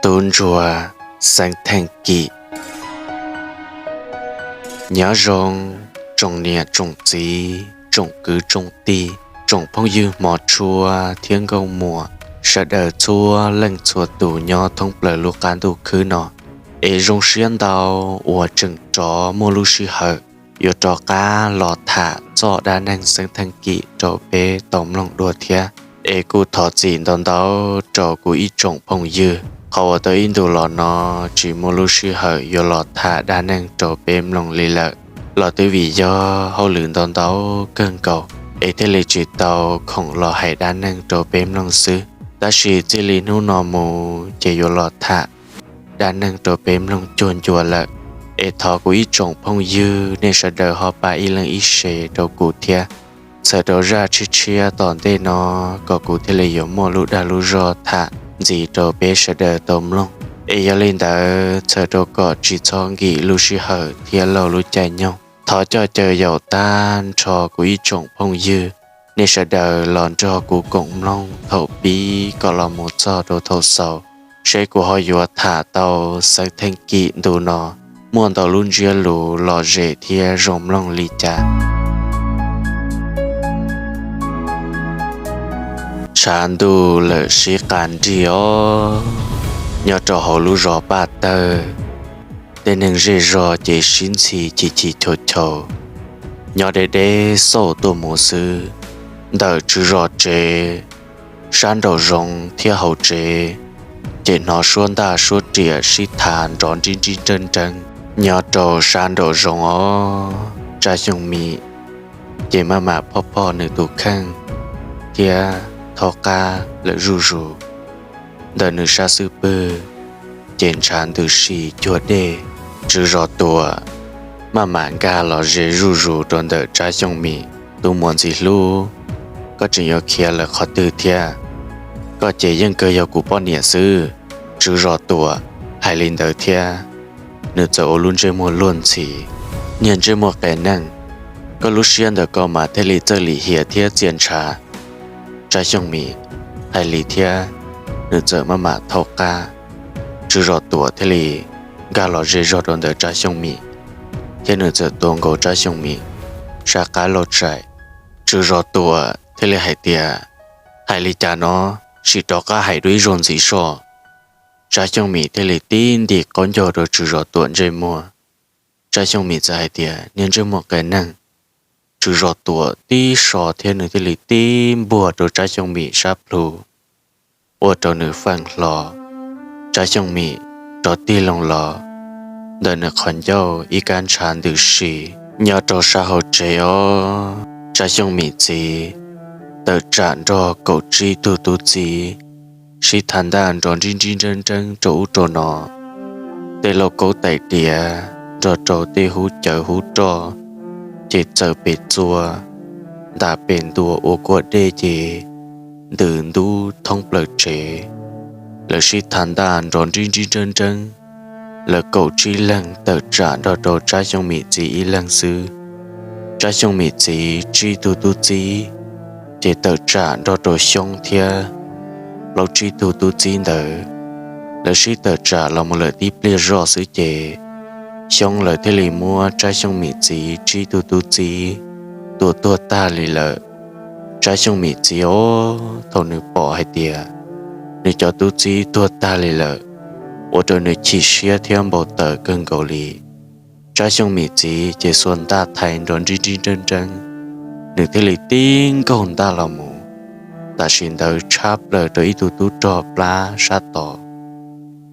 Tub ntsuag Xeeb Theej Kim. Nyob zoo tsoom niam tsoom txiv, tsoom kwv tsoom tij, tsoom phooj ywg hmov tshua thiab nkauj muam, sawv daws txhua leej txhua tus nyob thoob plaws lub qab ntuj khwb no. Es zoo siab ntau uas tseem rov muaj lub sij hawm yuav rov qab los tham txoj dab neeg Xeeb Theej Kim rau peb tau mloog dua thiab. Es kuj thov txim ntau ntau rau kuv ib tsoom phooj ywg, qhov uas tau ib ntus los no tsis muaj lub sij hawm yuav los tham dab neeg rau peb mloog li lawm, los twb vim yog hauj lwm ntau ntau kawg nkaus, es thiaj li tsis tau khoom los hais dab neeg rau peb mloog xwb. Tab sis txij li hnub no mus ces yuav los tham dab neeg rau peb mloog cuag ncua lawm. Es thov kuv ib tsoom phooj ywg nej sawv daws ho pab ib leeg ib share rau kuv thiab, txhawm rau zaj tshiab tshiab tom ntej no, kom kuv thiaj li yuav muaj lub dag lub zog tham ntxiv rau peb sawv daws tau mloog. Es yog li ntawd txhawm rau kom tsis txhob nkim lub sij hawm thiab laug lub caij nyoog, thov coj caw yaum tag nrho kuv ib tsoom phooj ywg, nej sawv daws los nrog kuv koom mloog thaum pib kom los mus txog rau thaum xaus, seb kuv ho yuav tham tau Xeeb Theej Kim ntu no muaj ntau lub ntsiab lus lom zem thiab zoo mloog li cas. Tshav ntuj lawm sib qa nrig os, nyob rau hauv lub zos Paj Tawg, tej neeg zej zog ces sib ntxhi chim chim chau chau, nyob deb deb xauj tuaj mus xwb. Ntawm tswv zos tsev, sab nraum zoov thiab hauv tsev, ces hnov suab ntaj suab riam sib tham nrov nrib nrib nreeb nreeb. Nyob rau sab nraum zoov os, Tsab Xyooj Mim ces maj mam phoj phoj nws tus kheej thiab thaub qab lawm zuj zus. Ntawm nws sab xub pwg ces ntshav ntws si cuag dej. Tswv zos Tuam maj mam nkag los ze zuj zus rau ntawm Tsab Xyooj Mim. Tub muam ntxim hlub, koj tseem yuav khiav lawm qhov twg thiab? Koj ces yeej kawg yog kuv poj niam xwb. Tswv zos Tuam hais li ntawd thiab nws txawm ua lub ntsej muag luag ntxhi. Niag ntsej muag qias neeg, koj lub siab ntawm koj mas thiaj li txawj lim hiam thiab txias ntshav. Tsab Xyooj Mim hais li thiab nws txawm maj mam thaub qab. Tswv zos Tuam thiaj li nkag los ze zog rau ntawm Tsab Xyooj Mim thiab nws txawm tua nkaus Tsab Xyooj Mim sab qab lauj tsaim. Tswv zos Tuam thiaj li hais tias, hais li cas no, sim rov qab hais dua ib zaug ntxiv soj. Tsab Xyooj Mim thiaj li tib ntim qaub ncaug rau tswv zos Tuam ntsej muag. Tsab Xyooj Mim txawm hais tias, niag ntsej muag qias neeg. Tswv zos Tuam tib so thiab nws thiaj li tib npuag rau Tsab Xyooj Mim sab plhu, ua rau nws feem hlo. Tsab Xyooj Mim rov tig loo los ntawm nws qhov ncauj ib kab ntshav ntws si. Nyob rau sab hauv tsev os, Tsab Xyooj Mim txiv tawm tsam nrog kaum tsib tug tub txib sib tha ntaj nrov nrib nrib nreeb nreeb rau ub rau no. Tej lauj kaub tais diav nrog rau tej hub cawv hub roj ces txawm pes txua, ntas pes ntua ua kuaj dej ces ntws ntub thoob plaws tsev. Lawv sib tha ntaj nrov nrib nrib nreeb nreeb. Lawv kaum tsib leeg tawm tsam nrog rau Tsab Xyooj Mim txiv ib leeg xwb. Tsab Xyooj Mim txiv tsib tug tub txib ces tawm tsam nrog rau Xyoob thiab plaub tsib tug tub txib ntawd. Lawv sib tawm tsam los mus lawm tib pliag zoj xwb ces Xyoob lawv thiaj li muab Tsab Xyooj Mim txiv tsib tug tub txib tua tuag tag li lawm. Tsab Xyooj Mim txiv os, thaum nws pom hais tias nws cov tub txib tuag tag li lawm, ua rau nws chim siab thiab npau taws kawg nkaus li. Tsab Xyooj Mim txiv ces xuas ntaj thaiv nrov nrib nrib nreeb nreeb, nws thiaj li tib nkaug ntaj los mus, tam sim ntawd tshab plaws rau ib tug tub rog plab sab tod.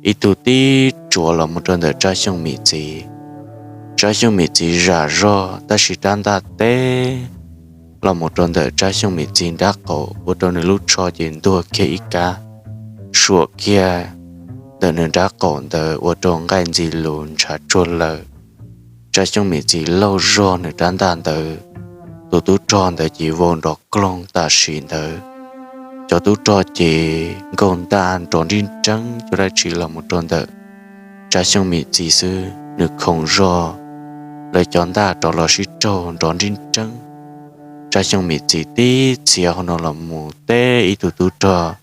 Ib tug tib tsuav los mus rau ntawm Tsab Xyooj Mim txiv. Tsab Xyooj Mim txiv zam zog tab sis rab ntaj teb los mus rau ntawm Tsab Xyooj Mim txiv nrab qaum ua rau nws lub tsho ces ntuag kiag ib kab, suam kiag ntawm nws nrab qaum ntawd ua rau nqaij ntxi lus ntshav tsuag lawm. Tsab Xyooj Mim txiv lauj zog nws rab ntaj ntawd, tus tub rog ntawd ces vau nrov kloog tam sim ntawd. Cov tub rog ces nkaug ntaj nrov nrib nreeb cuag dab tsi los mus rau ntawm Tsab Xyooj Mim txiv xwb, nws khoov zog lawv cov ntaj rov los sib raug nrov nrib nreeb. Tsab Xyooj Mim txiv tib txhia hauv no los mus teb ib tug tub rog,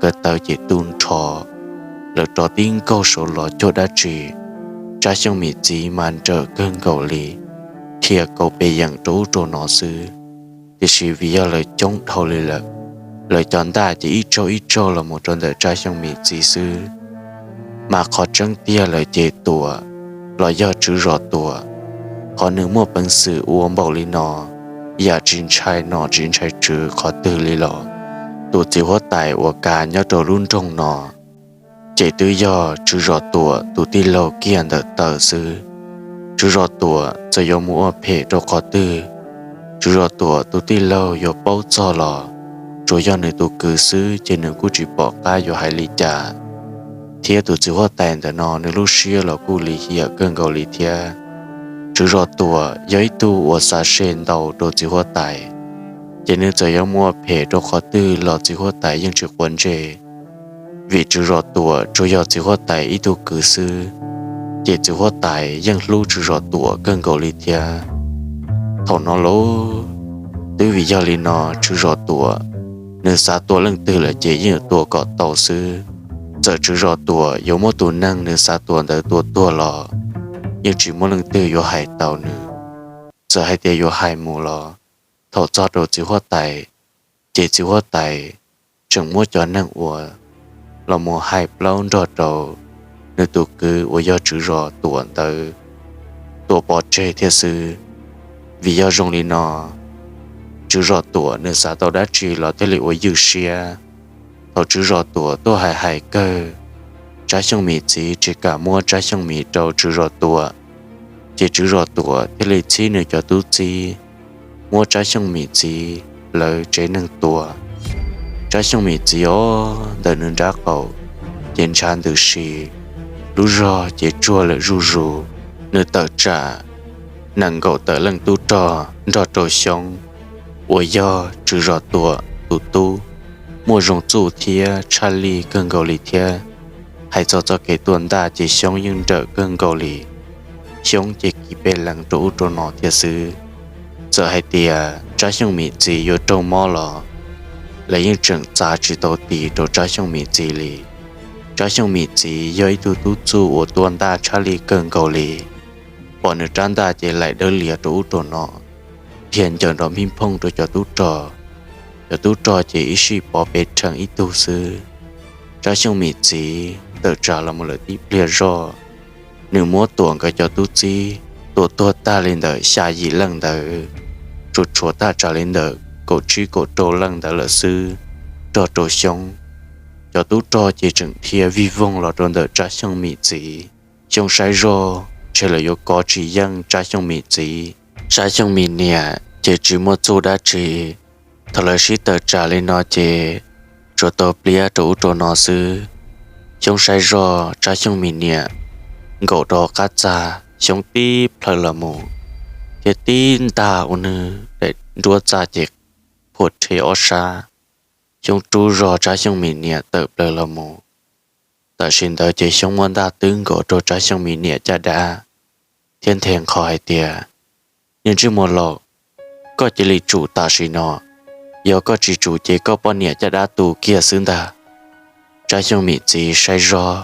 ko taw ces tu nrho, lawv rov tib nkaug saud los cuag dab tsi. Tsab Xyooj Mim txiv mas nrawm kawg nkaus li, dhia kauv pes yeem rau ub rau no xwb. Tiam sis vim yog lawv coob dhau li lawm, lawv cov ntaj ces ib tsaug ib tsaug los mus rau ntawm Tsab Xyooj Mim txiv xwb. Mas qhov tseeb tiag lawm ces Tuam los yog Tswv Zos Tuam, qhov nws muaj peev xwm ua npaum li no, yam tsis ntshai nom tsis ntshai tswv qhov twg li los. Tus txiv huab tais uas kav nyob rau lub nroog no ces twb yog Tswv Zos Tuam tus tij laug kiag ntawm taw xwb. Tswv Zos Tuam txawm yuav mus ua phem rau qhov twg, Tswv Zos Tuam tus tij laug yuav paub txog los tsuas yog nws tus kwv xwb ces nws kuj tsis pom qab yuav hais li cas. Thiab tus txiv huab tais ntawm no nws lub siab los kuj lim hiam kawg nkaus li thiab. Tswv Zos Tuam yog ib tug uas xav se ntau rau txiv huab tais, ces nws txawm yuav mus ua phem rau qhov twg los txiv huab tais yeej tsis quav ntsej. Vim Tswv Zos Tuam tsuas yog txiv huab tais ib tug kwv xwb, ces txiv huab tais yeej hlub Tswv Zos Tuam kawg nkaus li thiab. Thaum no lauj, twb vim yog li no Tswv Zos Tuam nws xav tua leej twg lawm ces yeej yuav tua kom tau xwb. Txawm Tswv Zos Tuam yuav muab tus neeg nws xav tua ntawd tua tuag los yeej tsis muaj leej twg yuav hais tau nws. Txawm hais tias yuav hais mus los thaum txog rau txiv huab tais, ces txiv huab tais tseem muab cov neeg uas los mus hais plaub nrog rau nws tus kwv uas yog Tswv Zos Tuam ntawd tua pov tseg thiab xwb. Vim yog zoo li no, Tswv Zos Tuam nws xav tau dab tsi los thiaj li ua ywj siab. Thaum Tswv Zos Tuam tuaj hais hais kawg, Tsab Xyooj Mim txiv tsis kam muab Tsab Xyooj Mim rau Tswv Zos Tuam, ces Tswv Zos Tuam thiaj li txhib nws cov tub txib muab Tsab Xyooj Mim txiv lawv tsev neeg tua. Tsab Xyooj Mim txiv os ntawm nws nrab qaum ces ntshav ntws si, lub zog ces tsuag lawm zuj zus. Nws tawm tsam nees nkaum tawm leej tub rog nrog rau Xyoob uas yog Tswv Zos Tuam tus tub, muaj zoo txuj thiab tshaj lij kawg nkaus li thiab. Hais txog txoj kev tua ntaj ces Xyoob yeej nrawm kawg nkaus li. Xyoob ces kiv pes lees rau ub rau no thiab xwb. Txawm hais tias Tsab Xyooj Mim txiv yuav raug mob los lawv yeej tseem txav tsis tau tis rau Tsab Xyooj Mim txiv li. Tsab Xyooj Mim txiv yog ib tug tub txuj uas tua ntaj tshaj lij kawg nkaus li. Pom nws rab ntaj ces laim dawb lias rau ub rau no, dhia ncaws nrov npij nphooj rau cov tub rog. Cov tub rog ces ib sij pov pes rhees ib tug xwb. Tsab Xyooj Mim txiv tawm tsam los mus lawm tib pliag zoj, nws muab Tuam nkawd cov tub txib tua tuag tag li ntawm xya yim leej ntawd, tsuas tshuav thaj tsam li ntawm kaum tsib kaum rau leej ntawd lawm xwb, nrog rau Xyoob. Cov tub rog ces tseem dhia vij voog los rau ntawm Tsab Xyooj Mim txiv. Xyoob saib zoj ntshe lawv yuav kov tsis yeej Tsab Xyooj Mim txiv. Tsab Xyooj Mim niam ces tsis muaj txuj dab tsi, thaum lawv sib tawm tsam li no ces tsuas tau pliab rau ub rau no xwb. Xyoob saib zoj Tsab Xyooj Mim niam nkaum rau qab txag, Xyoob tib plhaw los mus thiab tib ntag ua nws daim nruab txaj ces phuam rhe ob sab. Xyoob rub zog Tsab Xyooj Mim niam tawm plaws los mus. Tam sim ntawd ces Xyoob muab ntaj twb nkaus rau Tsab Xyooj Mim niam caj dab thiab nthe nqho hais tias, Niag ntsej muag laus, koj cia li tsum tam sim no, yog koj tsis tsum ces koj poj niam caj dab tu kiag xwb ntag. Tsab Xyooj Mim txiv saib zog,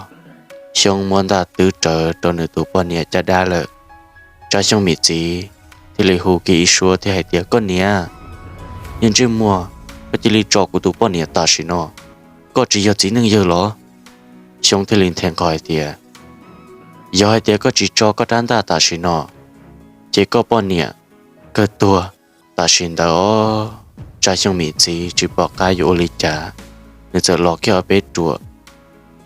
Xyoob muab ntaj twb rawv rau nws tus poj niam caj dab lawm. Tsab Xyooj Mim txiv thiaj li hu kiag ib suab thiab hais tias, Koj niam, niag ntsej muag, koj cia li tso kuv tus poj niam tam sim no, koj tsis yog txiv neej yawg los? Xyoob thiaj li nthe nqho hais tias, Yog hais tias koj tsis tso koj rab ntaj tam sim no, ces koj poj niam kawg tuag. Tam sim ntawd os, Tsab Xyooj Mim txiv tsis pom qab yuav ua li cas, nws txawm los kiag ob peb ruam.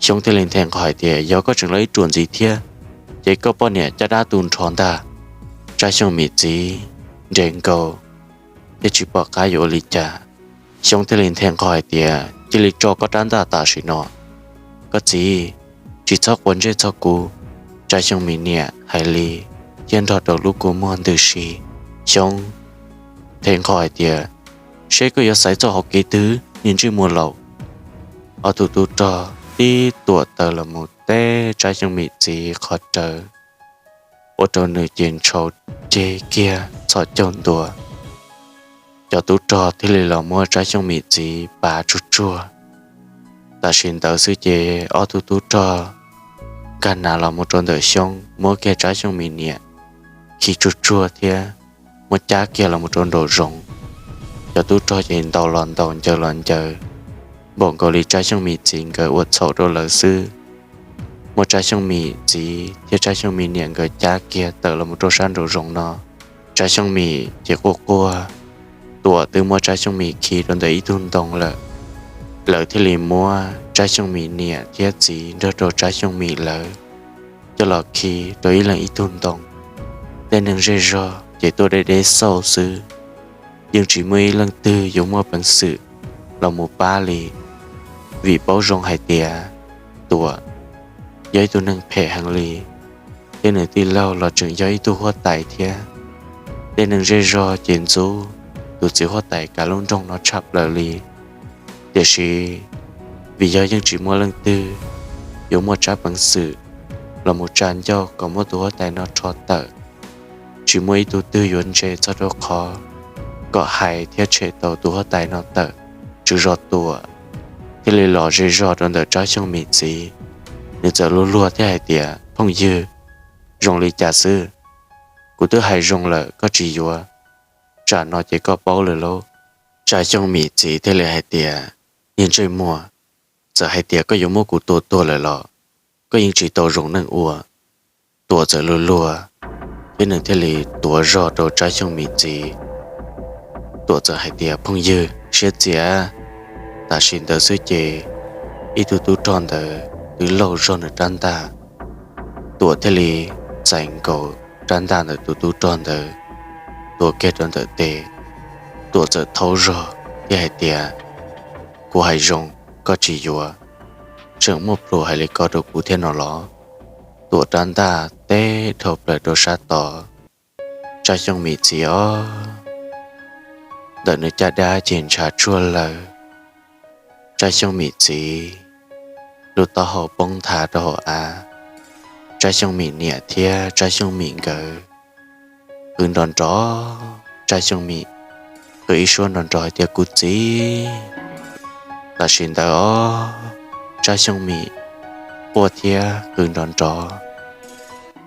Xyoob thiaj li nthe nqho hais tias, Yog koj tseem los ib ruam ntxiv thiab, ces koj poj niam caj dab tu nrho ntag. Tsab Xyooj Mim txiv nres nkaus thiab tsis pom qab yuav ua li cas. Xyoob thiaj li nthe nqho hais tias, Cia li tso koj rab ntaj tam sim no, koj txiv, tsis txhob quav ntsej txog kuv. Tsab Xyooj Mim niam hais li thiab nrog rau lub kua muag ntws si. Xyoob nthe nqho hais tias, Seb koj yuav xaiv txoj hauv kev twg, niag ntsej muag laus? Ob tug tub rog tib tuam taws los mus teb Tsab Xyooj Mim txiv qhov rawv, ua rau nws ces ntshau ceg kiag txhos caug ntua. Cov tub rog thiaj li los muab Tsab Xyooj Mim txiv pav tsuag tsuag. Tam sim ntawd xwb ces ob tug tub rog nkag nav los mus rau ntawm Xyoob, muab kiag Tsab Xyooj Mim niam khi tsuag tsuag thiab muab cab kiag los mus rau nraum zoov. Cov tub rog ces ntaus los ntaus, ncaws los ncaws, npaum nkaus li Tsab Xyooj Mim txiv nkawd ua txhaum rau lawv xwb. Muab Tsab Xyooj Mim txiv thiab Tsab Xyooj Mim niam nkawd cab kiag tawm los mus rau sab nraum zoov no. Tsab Xyooj Mim ces quaj quaj, Tuam twb muab Tsab Xyooj Mim khi rau ntawm ib tug ntoo lawm. Lawv thiaj li muab Tsab Xyooj Mim niam thiab txiv nrog rau Tsab Xyooj Mim lawv coj los khi rau ib leeg ib tug ntoo. Tej neeg zej zog ces tuaj deb deb xauj xwb, yeej tsis muaj ib leej twg yuav muaj peev xwm los mus pab li, vim paub zoo hais tias Tuam yog ib tug neeg phem heev li, thiab nws tij laug los tseem yog ib tug huab tais thiab. Tej neeg zej zog ces ntxub tus txiv huab tais kav lub nroog no tshaj plaws li. Tiam sis vim yog yeej tsis muaj leej twg yuav muaj tsab peev xwm los mus tsa ncauj kom muab tus huab tais no rho tawm, tsis muaj ib tug twg yuav ntse txog rau qhov kom hais thiab tshem tau tus huab tais no tawm, tswv zos Tuam thiaj li los zej zog rau ntawm Tsab Xyooj Mim txiv. Nws txawm luag luag thiab hais tias, Phooj ywg, zoo li cas xwb? Kuv twb hais zoo lawm koj tsis yuav, tsam no ces koj paub lawm lauj. Tsab Xyooj Mim txiv thiaj li hais tias, Niag ntsej muag, txawm hais tias koj yuav muab kuv tua tuag lawm los koj yeej tsis tau zoo neej ua. Tuam txawm luag luag thiab nws thiaj li tuav zog rau Tsab Xyooj Mim txiv. Tuam txawm hais tias, Phooj ywg, siab txias. Tam sim ntawd xwb ces ib tug tub rog ntawd twb lauj zog nws rab ntaj. Tuam thiaj li txais nkaus rab ntaj ntawm tus tub rog ntawd tuav kiag rau ntawm tes. Tuam txawm thaub zog thiab hais tias, Kuv hais zoo, koj tsis yuav, tseem muaj plhus hais li ko rau kuv thiab no los? Tuam rab ntaj teb dhau plaws rau sab tod. Tsab Xyooj Mim txiv os, ntawm nws caj dab ces ntshav tsuag lawm. Tsab Xyooj Mim txiv lub taub hau poob nthav rau hauv av. Tsab Xyooj Mim niam thiab Tsab Xyooj Mim nkawd qw nrov nrov. Tsab Xyooj Mim qw ib suab nrov nrov hais tias, Kuv txiv! Tam sim ntawd os, Tsab Xyooj Mim quaj thiab qw nrov nrov.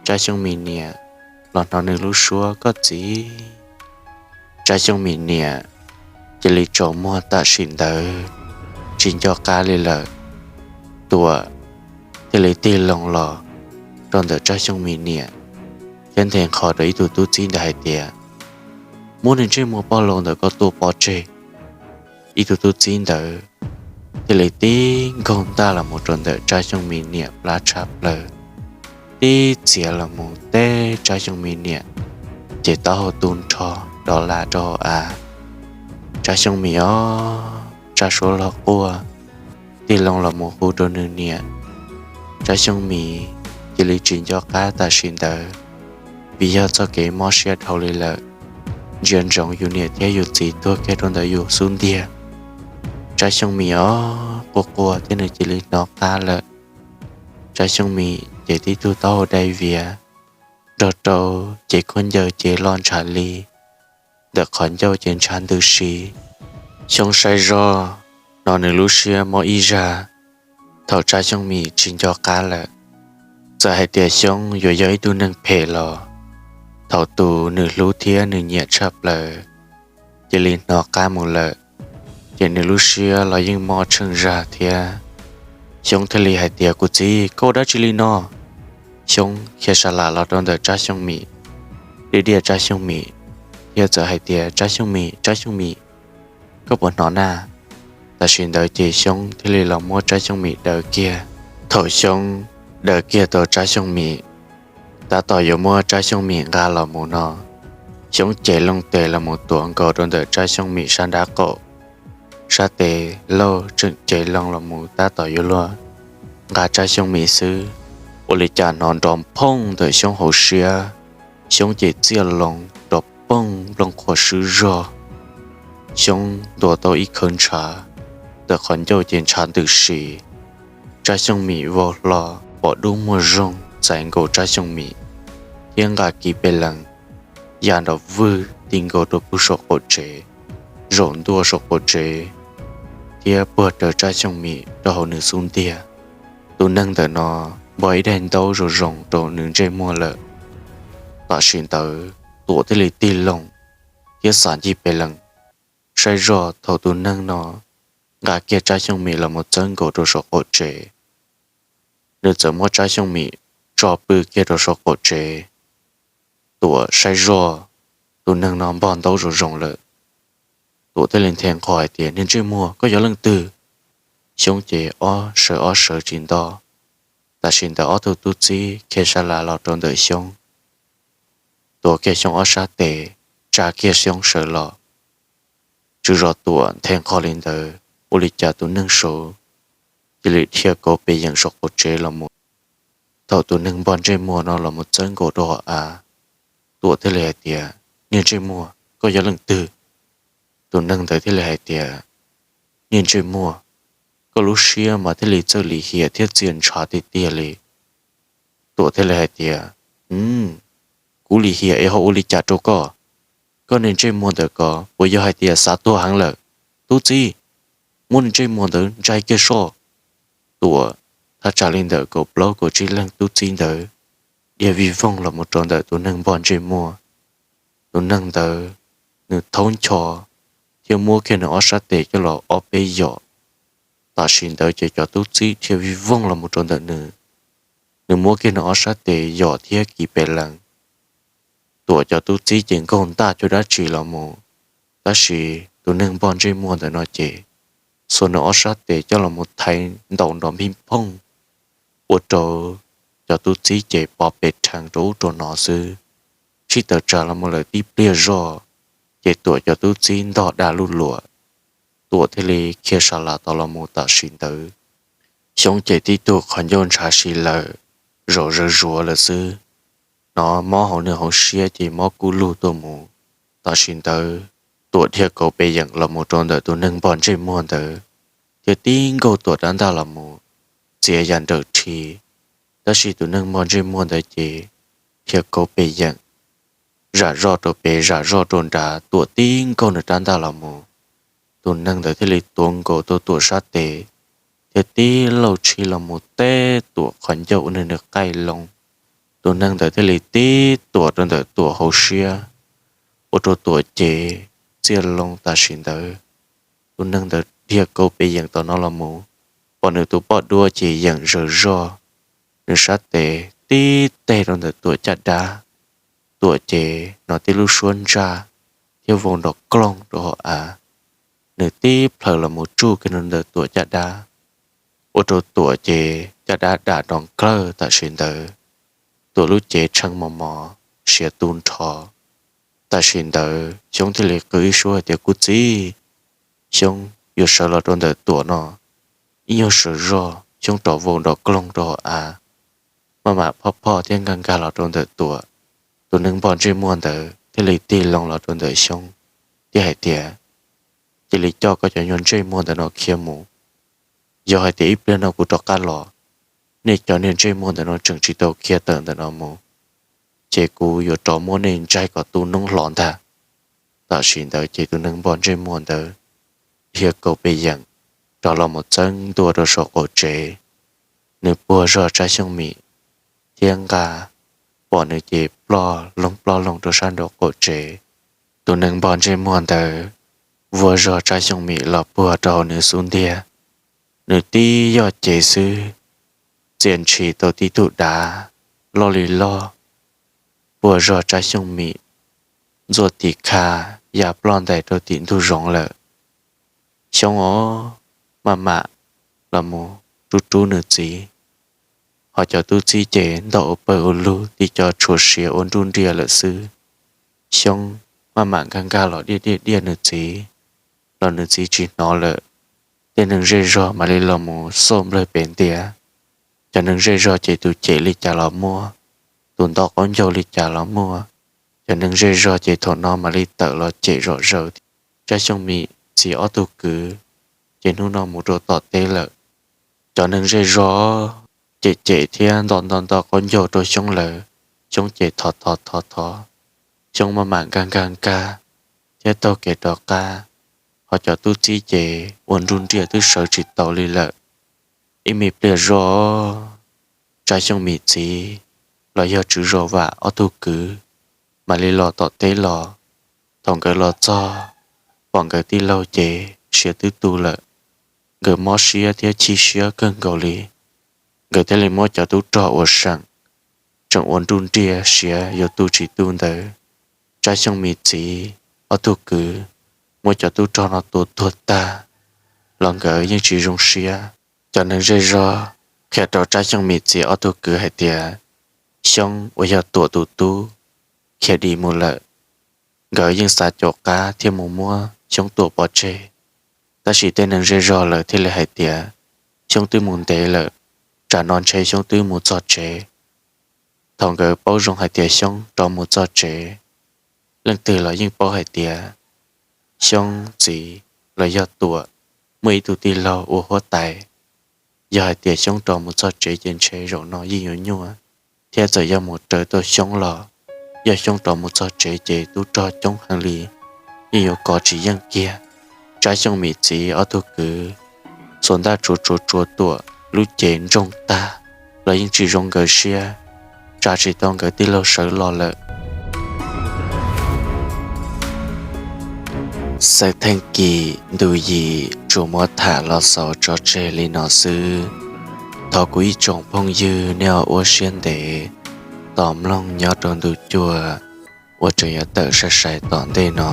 Tsab Xyooj Mim niam los hnov nws lub suab, Koj txiv! Tsab Xyooj Mim niam cia li tsaus muag tam sim ntawd, tsis nco qab li lawm. Tuam thiaj li tig loo los rau ntawm Tsab Xyooj Mim niam thiab nthe nqho rau ib tug tub txib ntawd hais tias, Muab niag ntsej muag poj laus ntawd koj tua pov tseg. Ib tug tub txib ntawd thiaj li tib nkaug ntaj los mus rau ntawm Tsab Xyooj Mim niam plab tshab plaws, tib txiav los mus teb Tsab Xyooj Mim niam, ces taub hau tu nrho rov lam rau hauv av. Tsab Xyooj Mim os, Tsab Suab los quaj, tig loo los mus hu rau nws niam. Tsab Xyooj Mim cia li tsis nco qab tam sim ntawd, vim yog txoj kev mob siab dhau li lawm, ntsia ntsoov yus niam thiab yus txiv tuag kiag rau ntawm yus xub ntiag. Tsab Xyooj Mim os, quaj quaj thiab nws cia li hnov qab lawm. Tsab Xyooj Mim ces tib tug taub hau dai viav, nrog rau cev khaub ncaws ces loj ntshav li, ntawm qhov ncauj ces ntshav ntws si. Xyoob saib zoj, hnov nws lub siab mob ib zag. Thaum Tsab Xyooj Mim tsis nco qab lawm, txawm hais tias Xyoob yuav yog ib tug neeg phem los, thaum tus nws hlub thiab nws nyiam tshaj plaws cia li hnov qab mus lawm, ces nws lub siab los yeej mob tsheej zag thiab. Xyoob thiaj li hais tias, Kuv txiv, koj ua dab tsi li no? Xyoob khiav sa lam los rau ntawm Tsab Xyooj Mim, diaj diaj Tsab Xyooj Mim, thiab txawm hais tias, Tsab Xyooj Mim, Tsab Xyooj Mim, koj puas hnov na? Tam sim ntawd ces Xyoob thiaj li los muab Tsab Xyooj Mim daws kiag. Thaum Xyoob daws kiag tau Tsab Xyooj Mim, tab tom yuav muab Tsab Xyooj Mim nqa los mus no, Xyoob cev loo tes los mus tuav nkaus rau ntawm Tsab Xyooj Mim sab nrab qaum, sab tes laug tseem cev loo los mus tab tom yuav luag nqa Tsab Xyooj Mim xwb, ua li cas hnov nrov phooj ntawm Xyoob hauv siab. Xyoob ces txiaj loo nrov poog nplooj qhuav swb zog. Xyoob ntuas tau ib khawv ntshav, ntawm qhov ncauj ces ntshav ntws si. Tsab Xyooj Mim vau hlo, pom dub muag zoog txais nkaus Tsab Xyooj Mim, thiab nqa kiv pes lees ya nrov vwg ti nkaus rau pug saum qaum tsev, zaum ntua saum qaum tsev, thiab puag raws Tsab Xyooj Mim rau hauv nws xub ntiag. Tus neeg ntawm no npog ib daim ntaub zoo zoo rau nws ntsej muag lawm. Tam sim ntawd Tuam thiaj li tig loo thiab xav ncig pes lees saib zoj thaum tus neeg no nqa kiag Tsab Xyooj Mim los mus txawb nkaus rau saum qaum tsev. Nws txawm muab Tsab Xyooj Mim tso pw kiag rau saum qaum tsev. Tuam saib zoj tus neeg no npog ntaub zoo zoo lawm, Tuam thiaj li nthe nqho hais tias, Niag ntsej muag, koj yog leej twg? Xyoob ces ob sawv ob sawv tsis nto. Tam sim ntawd ob tug tub txib khiav sa las los rau ntawm Xyoob, tuav kiag Xyoob ob sab tes, tsa kiag Xyoob sawv los. Tswv zos Tuam nthe nqho li ntawd, ua li cas tus neeg saud cia li dhia kauv pes yeem saum qaum tsev los mus. Thaum tus neeg npog ntsej muag no los mus txawb nkaus rau hauv av, Tuam thiaj li hais tias, Niag ntsej muag, koj yog leej twg? Tus neeg ntawd thiaj li hais tias, Niag ntsej muag, koj lub siab mas thiaj li txawj lim hiam thiab txias ntshav tiag tiag li. Tuam thiaj li hais tias, Kuv lim hiam es ho ua li cas rau koj? Koj niag ntsej muag ntawm ko puas yog hais tias xav tuag heev lawm? Tub txib, muab niag ntsej muag ntawd ntsaig kiag soj. Tuam, thaj tsam li ntawm kaum plaub kaum tsib leeg tub txib ntawd dhia vij voog los mus rau ntawm tus neeg npog ntsej muag. Tus neeg ntawd, nws thaub ncho thiab muab kiag nws ob sab tes coj los ob peb yom. Tam sim ntawd ces cov tub txib dhia vij voog los mus rau ntawm nws, nws muab kiag nws ob sab tes yom thiab kiv pes lees. Tuam cov tub txib ces nkaug ntaj cuag dab tsi los mus, tab sis tus neeg npog ntsej muag ntawm no ces xuas nws ob sab tes coj los mus thaiv ntaus nrov npij phooj, ua rau cov tub txib ces pov pes rhees rau ub rau no xwb. Tsis tawm tsam los mus lawm tib pliag zoj, ces Tuam cov tub txib ntog dag luj luam, Tuam thiaj li khiav sa las tau los mus tam sim ntawd. Xyoob ces tib tug qhov ncauj ntshav si lawm, zaum zawv zuav lawm xwb. Hnov mob hauv nws hauv siab ces mob kub lug tuaj mus. Tam sim ntawd Tuam dhia kauv pes yeem los mus rau ntawm tus neeg npog ntsej muag ntawd, thiab tib nkaug Tuam rab ntaj los mus txiav yam nrawm rhi, tab sis tus neeg npog ntsej muag ntawd ces dhia kauv pes yeem zam zoj rau pem zam zoj rau nrad, Tuam tib nkaug nws rab ntaj los mus, tus neeg ntawd thiaj li tuav nkaus tau Tuam sab tes, thiab tib lauj tshib los mus teb Tuam qhov ncauj ua nws nws qaij loo. Tus neeg ntawd thiaj li tib tuam rau ntawm Tuam hauv siab, ua rau Tuam cev txiaj loo tam sim ntawd. Tus neeg ntawd dhia kauv pes yeem tom no los mus, pom nws tus poj duab ces yeem zawv zog, nws sab tes tib teg rau ntawm Tuam caj dab. Tuam ces hnov tib lub suab ntsaj thiab vau nrov kloog rau hauv av, nws tib plhaws los mus tsuj kiag rau ntawm Tuam caj dab, ua rau Tuam ces caj dab dam nrov nklawg tam sim ntawd. Tuam lub cev tshee mos mos, siav tu nrho. Tam sim ntawd Xyoob thiaj li qw ib suab hais tias, Kuv txiv! Xyoob yuav sawv los rau ntawm Tuam no, ib nyuag sawv zog Xyoob rov vau nrov kloog rau hauv av, maj mam phoj phoj thiab nkag nkag los rau ntawm Tuam. Tus neeg npog ntsej muag ntawd thiaj li tig loo los rau ntawm Xyoob thiab hais tias, Cia li coj koj cov nyuag ntsej muag ntawm no khiav mus. Yog hais tias ib pliag no kuv rov qab los, nej cov niag ntsej muag ntawm no tseem tsis tau khiav tawm ntawm no mus, ces kuv yuav rov muab nej ntsaig kom tu noob hlo ntag. Tam sim ntawd ces tus neeg npog ntsej muag ntawd dhia kauv pes yeem rov los mus txawb ntua rau saum qaum tsev. Nws puag zog Tsab Xyooj Mim thiab nqa, pom nws ces ploj loo ploj loo rau sab nraum qaum tsev. Tus neeg npog ntsej muag ntawd vuag zog Tsab Xyooj Mim los puag rau hauv nws xub ntiag. Nws tib yoj cev xwb, txia ntshis tau tib tug dav loj li loj, puag zog Tsab Xyooj Mim, ntxuaj tim kha ya ploj ntais rau tim ntug zoov lawm. Xyoob os, maj mam los mus rub rub nws txiv, ho cov tub txib ces ntog ua pawg ua lug tib co tshuav siav ua nruj nriaj lawm xwb. Xyoob maj mam nkag nkag los diaj diaj diaj nws txiv, los nws txiv tsis hnov lawm. Tej neeg zej zog mam li los mus xauj nplawg pem ntiav. Cov neeg zej zog ces tus cem li cas los muaj, tus nto qaub ncaug li cas los muaj. Cov neeg zej zog ces thaum no mam li tawm los cem zom zaws. Tsab Xyooj Mim txiv ob tug kwv ces hnub no mus rau tom teb lawm. Cov neeg zej zog cem cem thiab nto nto nto qaub ncaug rau Xyoob lawm. Xyoob ces thov thov thov thov, Xyoob maj mam nkag nkag nkag thiab taug kev rov qab. ho cov tub txib ces ua nruj nriaj twb sawv tsis tau li lawm. Ib me pliag zoj, Tsab Xyooj Mim txiv los yog Tswv Zos Vam ob tug kwv mam li los tom teb los. Thaum nkawd los txog, pom nkawd tij laug ces siav twb tu lawm. Nkawd mob siab thiab chim siab kawg nkaus li. Nkawd thiaj li muab cov tub rog uas seem tseem ua nruj nriaj siav yuav tu tsis tu ntawd, Tsab Xyooj Mim txiv ob tug kwv muab cov tub rog no tua tuag tag los nkawd yeej tsis zoo siab. Cov neeg zej zog qhia rau Tsab Xyooj Mim txiv ob tug kwv hais tias Xyoob uas yog Tuam tus tub khiav dim mus lawm. Nkawd yeej xav caum qab thiaj mus muab Xyoob tua pov tseg. Tab sis tej neeg zej zog lawv thiaj li hais tias Xyoob twb mus ntev lawm, tsam no ntshe Xyoob twb mus txog tsev. Thaum nkawd paub zoo hais tias Xyoob rov mus txog tsev, leej twg los yeej paub hais tias Xyoob txiv los yog Tuam muaj ib tug tij laug ua huab tais. Yog hais tias Xyoob rov mus txog tsev ces ntshe zaum no yeej yuav nyuaj, thiab txawm yog mus raws tau Xyoob los, yog Xyoob rov mus txog tsev ces tub rog coob heev li, yeej yuav kov tsis yeej kiag. Tsab Xyooj Mim txiv ob tug kwv xuas ntaj tsuav tsuav tsuav Tuam lub cev ntsoog tag los yeej tsis zoo nkawd siab, tsa tsis tau nkawd tij laug sawv los lawm. Xeem Theej Kim ntu yim tsuas muab tham los xaus tso tseg li no xwb. Thov kuv ib tsoom phooj ywg nej ua siab ntev tos mloog nyob rau ntu cuaj uas tseem yuav tawm sai sai tom ntej no.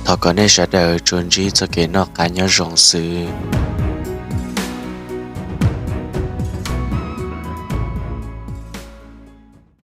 Thov kom nej sawv daws tsuas ntsib txoj kev noj qab nyob zoo xwb.